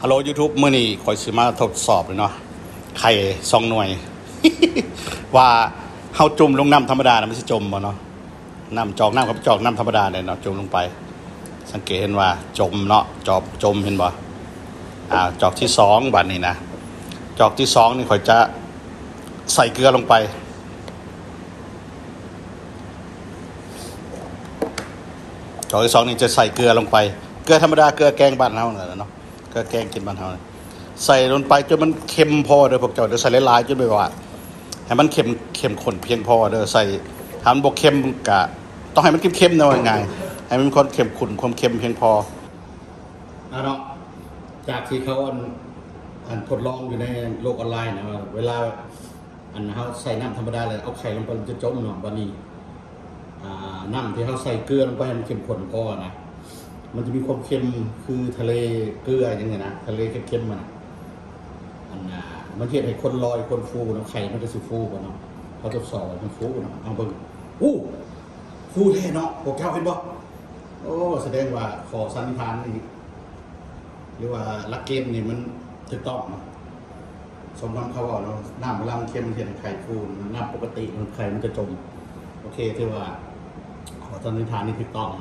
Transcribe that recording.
Hello YouTube ມື້ນີ້ຂ້ອຍຊິມາທົດສອບເນາະ ໄຂ່ສອງໜ່ວຍ ວ່າເຮົາຈຸ່ມລົງນ້ຳທຳມະດານະ ມັນຊິຈົມບໍ່ເນາະ. ນ້ຳຈອກ ນ້ຳ ເຮົາຈອກນ້ຳທຳມະດານີ້ເນາະ ຈຸ່ມລົງໄປ ສັງເກດເຫັນວ່າຈົມເນາະ ຈອກຈົມ ເຫັນບໍ່? ອ່າ ຈອກທີສອງ ບາດນີ້ນະ ຈອກທີສອງນີ້ຂ້ອຍຈະໃສ່ເກືອລົງໄປ. ຈອກທີສອງນີ້ຈະໃສ່ເກືອລົງໄປ ເກືອທຳມະດາ ເກືອແກງບ້ານເຮົານັ້ນແຫຼະເນາະ ເກືອແກງກິນບ້ານເຮົາ ໃສ່ລົງໄປຈົນມັນເຄັມພໍເດີພວກເຈົ້າເດີ ໃສ່ຫຼາຍໆ ຈົນແບບວ່າໃຫ້ມັນເຂັ້ມ ເຂັ້ມຂຸ້ນພຽງພໍເດີ ໃສ່ ຖ້າມັນບໍ່ເຄັມກະຕ້ອງໃຫ້ມັນເຄັມໆ ເນາະ ວ່າງ່າຍໆ ໃຫ້ມັນມີຄວາມເຂັ້ມຂຸ້ນ ຄວາມເຄັມພຽງພໍ. ອ່າເນາະ ຈາກທີ່ເຂົາ ອັນ ອັນ ທົດລອງຢູ່ໃນໂລກອອນລາຍນະ ວ່າເວລາ ອັນ ເຮົາໃສ່ນ້ຳທຳມະດາແລ້ວເອົາໄຂ່ລົງໄປ ມັນຈະຈົມເນາະ ບາດນີ້ ອ່າ ນ້ຳທີ່ເຮົາໃສ່ເກືອລົງໄປໃຫ້ມັນເຂັ້ມຂຸ້ນພໍນະ ມັນຈະມີຄວາມເຄັມຄືທະເລເກືອຫຍັງນີ້ນະ ທະເລເຄັມໆ ຫັ້ນນະ ອັນ ອ່າ ມັນເຮັດໃຫ້ຄົນລອຍ ຄົນຟູເນາະ ໄຂ່ມັນກໍຊິຟູເນາະ ເຮົາທົດສອບໃຫ້ມັນຟູເນາະ ເອົາເບິ່ງ ອູ້ ຟູແທ້ເນາະ ພວກເຈົ້າເຫັນບໍ່? ໂອ້ ສະແດງວ່າຂໍ້ສັນນິຖານນີ້ ຫຼືວ່າຫຼັກເກນນີ້ມັນຖືກຕ້ອງເນາະ ສົມຄຳເຂົາເວົ້າເນາະ ນ້ຳເວລາມັນເຄັມມັນເຮັດໃຫ້ໄຂ່ຟູ ນ້ຳປົກກະຕິມັນ ໄຂ່ມັນຈະຈົມ. ໂອເຄ ຖືວ່າຂໍ້ສັນນິຖານນີ້ຖືກຕ້ອງ.